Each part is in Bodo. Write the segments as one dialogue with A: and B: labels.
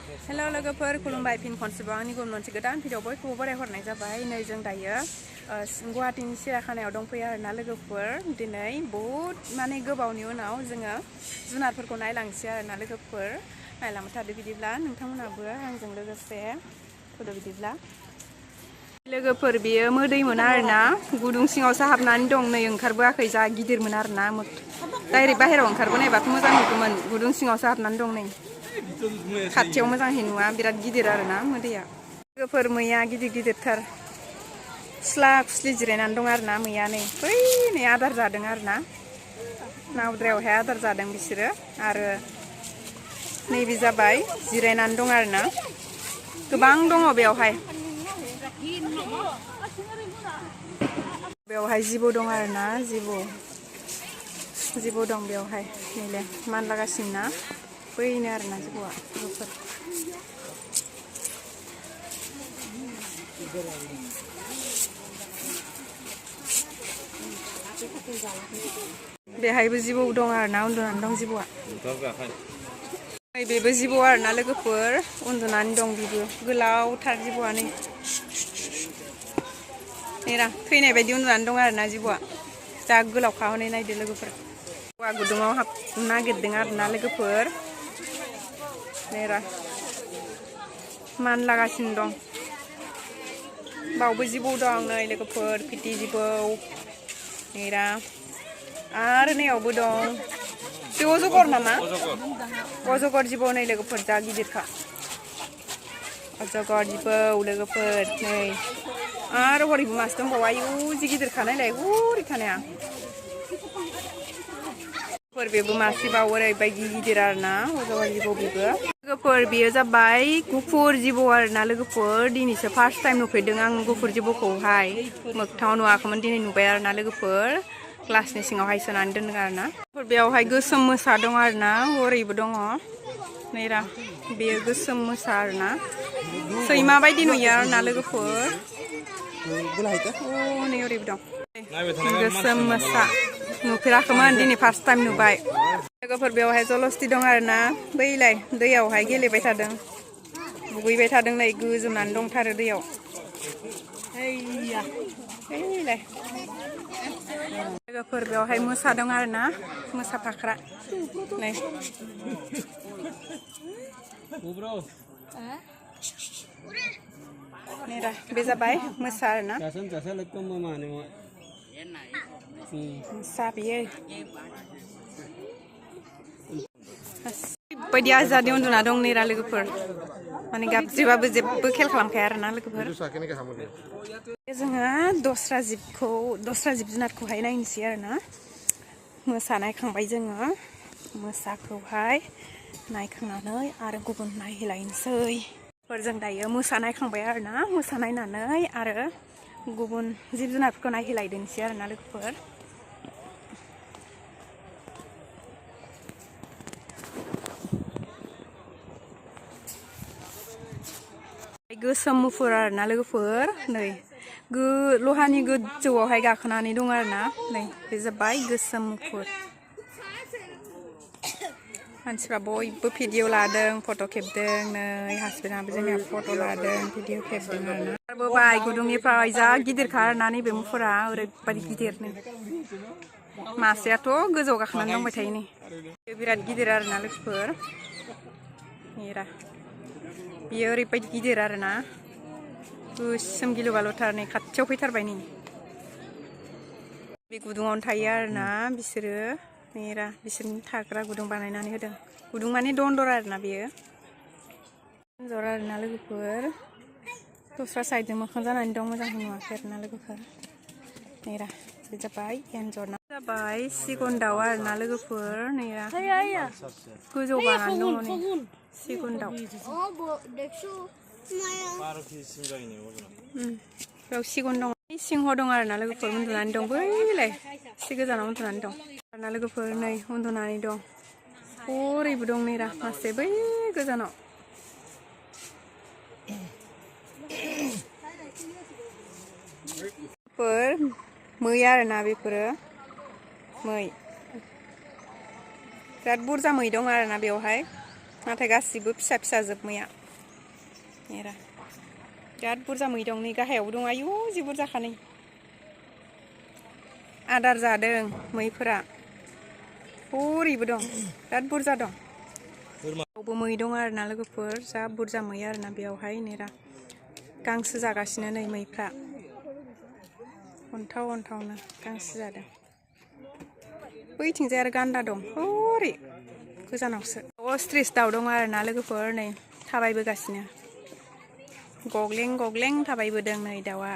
A: हेल' लोगोफोर खुलुमबाय फिन खनसेबाव आंनि गुबुन मोनसे गोदान भिडिअ बयखौबो बरायहरनाय जाबाय नै जों दायो गुवाहाटीनि सिरियाखानायाव दंफैयो आरोना लोगोफोर दिनै बहुद माने गोबावनि उनाव जोङो जुनारफोरखौ नायलांसै आरोना लोगोफोर नायलांबाय थादो बिदिब्ला नोंथांमोनाबो आंजों लोगोसे फैदो बिदिब्ला लोगोफोर बियो मोदैमोन आरोना गुदुं सिङावसो हाबनानै दं नै ओंखारबोआखै जा गिदिरमोन आरोना डाइरेक्ट बाहेरायाव ओंखारबोनायबाथ' मोजां नुगौमोन गुदुं सिङावसो हाबनानै दं नै खाथियाव मोजाङै नुवा बिराद गिदिर आरोना मोदैया लोगोफोर मैया गिदिर गिदिरथार खुस्ला खुस्लि जिरायनानै दं आरोना मैया नै बै नै आदार जादों आरोना नावद्रायावहाय आदार जादों बिसोरो आरो नैबे जाबाय जिरायनानै दं आरोना गोबां दङ बेवहाय जिबौ दं आरोना जिबौ दं बेवहाय नैले मानलागासिनो ना बैनो आरोना जिबौआ लोगोफोर बेहायबो जिबौ दं आरोना उन्दुनानै दं जिबौआ बेबो जिबौ आरोना लोगोफोर उन्दुनानै दं बिबो गोलावथार जिबौआ नै नेरा थैनाय बायदि उन्दुनानै दं आरोना जिबौआ जा गोलावखा हनै नायदो लोगोफोर औवा गुदुङाव हाबनो नागिरदों आरोना लोगोफोर नेरा मानलागासिनो दं बावबो जिबौ दं नै लोगोफोर फिथि जिबौ नेरा आरो नैयावबो दं बे अजगर नामा अजगर जिबौ नै लोगोफोर जा गिदिरखा अजगर जिबौ लोगोफोर नै आरो हरैबो मासे दंबावो आयु जि गिदिरखा नायलाय हरै थानाया बेबो मासे बाव ओरैबायदि गिदिर आरोना अजगर जिबौ बेबो लोगोफोर बेयो जाबाय गुफुर जिबौ आरोना लोगोफोर दिनैसो फार्स्ट टाइम नुफेरदों आं गुफुर जिबौखौहाय मोगथाङाव नुवाखैमोन दिनै नुबाय आरोना लोगोफोर ग्लासनि सिङावहाय सोनानै दोनदों आरोना बेयावहाय गोसोम मोसा दं आरोना हरैबो दङ नैरा बेयो गोसोम मोसा आरोना सैमा बायदि नुयो आरोना लोगोफोर नै ओरैबो दं गोसोम मोसा नुफेराखैमोन दिनै फार्स्ट टाइम नुबाय लोगोफोर बेवहाय जलस्थि दं आरोना बैलाय दैयावहाय गेलेबाय थादों दुगैबाय थादों नै गोजोमनानै दंथारो दैयाव ओइलाय लोगोफोर बेवहाय मोसा दं आरोना मोसा फाख्रा नै नेरा बे जाबाय मोसा आरोना मोसा बियो बायदि आजादि उन्दुना दं नेरा लोगोफोर माने गाबज्रिबाबो जेबो खेल खालामखाया आरोना लोगोफोर जोङो दस्रा जिब जुनारखौहाय नायनोसै आरोना मोसा नायखांबाय जोङो मोसाखौहाय नायखांनानै आरो गुबुन नायहैलायनोसै जों दायो मोसा नायखांबाय आरोना मोसा नायनानै आरो गुबुन जिब जुनारफोरखौ नायहैलायदोंसै आरोना लोगोफोर गोसोम मुफुर आरोना लोगोफोर नै लहानि गोजौआवहाय गाखोनानै दं आरोना नै बे जाबाय गोसोम मुफुर मानसिफ्रा बयबो भिडिअ लादों फट' खेबदों नै हासबेन्डआबो जोंनिया फट' लादों भिडिअ खेबदों आरोना आरोबाय गुदुंनिफ्राय जा गिदिरखा आरोना नैबे मुफुरा ओरैबायदि गिदिर नै मासेयाथ' गोजौआव गाखोनानै दंबाय थायो नै बिराद गिदिर आरोना लोगोफोर नेरा बियो ओरैबायदि गिदिर आरोना गोसोम गिलु बालुथार नै खाथियाव फैथारबाय नै बे गुदुङावनो थायो आरोना बिसोरो नेरा बिसोरनि थाग्रा गुदुं बानायनानै होदों गुदुं माने दन्दर आरोना बेयो दन्दर आरोना लोगोफोर दस्रा साइडजों मोखां जानानै दं मोजांखौ नुवाखै आरोना लोगोफोर नेरा बे जाबाय एन्जर ना जाबाय सिगुन दाउ आरोना लोगोफोर नेरा गोजौ बानानै दङ नै सिगुन दाउ बेयाव सिगुन दं सिंह दं आरोना लोगोफोर उन्दुनानै दं बैलाय एसे गोजानाव उन्दुनानै दं आरोना लोगोफोर नै उन्दुनानै दं हरैबो दं नेरा मासे बै गोजानाव मै आरोना बेफोरो मै बिराद बुरजा मै दं आरोना बेवहाय नाथाय गासिबो फिसा फिसा जोब मैया नेरा बिराद बुरजा मै दं नै गाहायाव दं आयु जि बुरजाखा नै आदार जादों मैफोरा हरैबो दं बिराद बुरजा दं बेयावबो मै दं आरोना लोगोफोर जा बुरजा मै आरोना बेयावहाय नेरा गांसो जागासिनो नै मैफ्रा अन्थाव अन्थावनो गांसो जादों बैथिंजाय आरो गान्दा दं हरै गोजानावसो अस्ट्रिच दाउ दं आरोना लोगोफोर नै थाबायबोगासिनो गग्लें गग्लें थाबायबोदों नै दाउआ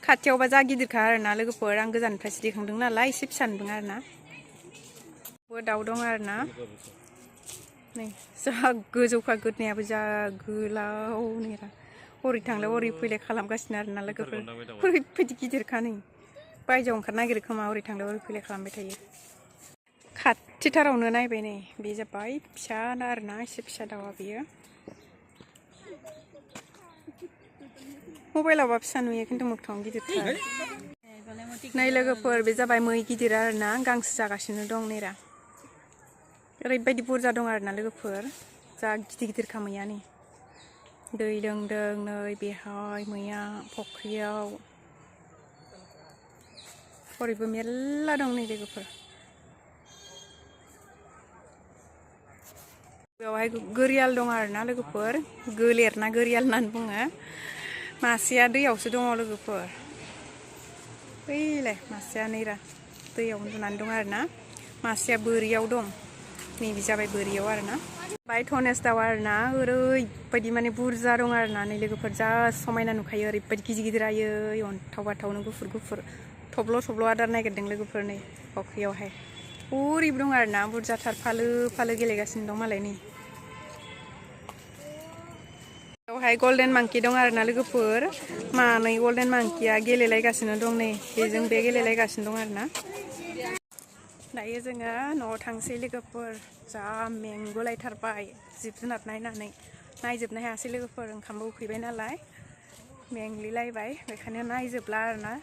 A: खाथियावबा जा गिदिरखा आरोना लोगोफोर आं गोजाननिफ्रायसो दैखांदों नालाय एसे फिसा नुदों आरोना दाउ दं आरोना नै जा गोजौखा गोदनायाबो जा गोलाव नेरा हरै थांलाय हरै फैलाय खालामगासिनो आरोना लोगोफोर ओरैबायदि गिदिरखा नै बायजोआव ओंखारनो नागिरो खोमा हरै थांलाय हरै फैलाय खालामबाय थायो खाथिथारावनो नायबाय नै बे जाबाय फिसा आरोना एसे फिसा दाउआ बेयो मबाइलावबा फिसा नुयो खिन्थु मोगथाङाव गिदिरथार नै लोगोफोर बे जाबाय मै गिदिर आरोना गांसो जागासिनो दं नेरा ओरैबायदि बुरजा दं आरोना लोगोफोर जा गिदिर गिदिरखा मैया नै दै लोंदों नै बेहाय मैया फख्रियाव हरैबो मेरला दं नै लोगोफोर बेवहाय गोरियाल दं आरोना लोगोफोर गोलेर ना गोरियाल होननानै बुङो मासेया दैयावसो दङ लोगोफोर बैलाय मासेया नैरा दैयाव उन्दुनानै दं आरोना मासेया बोरियाव दं नैबे जाबाय बोरियाव आरोना बाय धनेस दाउ आरोना ओरैबायदि माने बुरजा दं आरोना नै लोगोफोर जा समायना नुखायो ओरैबायदि गिदिर गिदिर आयै अन्थाव बाथावनो गुफुर गुफुर थब्ल' थब्ल' आदार नागिरदों लोगोफोर नै फख्रियावहाय ओरैबो दं आरोना बुरजाथार फालो फालो गेलेगासिनो दं मालाय नै बेवहाय गल्डेन मांकि दं आरोना लोगोफोर मानै गल्डेन मांकिया गेलेलायगासिनो दं नै बेजों बे गेलेलायगासिनो दं आरोना दायो जोङो न'आव थांसै लोगोफोर जा मेंगुलायथारबाय जिब जुनार नायनानै नायजोबनो हायासै लोगोफोर ओंखामबो उखैबाय नालाय मेंग्लिलायबाय बेखायनो नायजोबला आरोना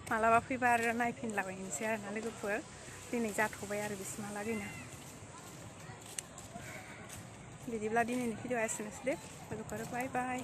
A: मालाबा फैबा आरो नायफिनलाबायनोसै आरोना लोगोफोर दिनै जाथ'बाय आरो बिसिमहालागैनो बिदिब्ला दिनैनि भिडिअ'आ एसेनोसै दे लोगोफोर बाय बाय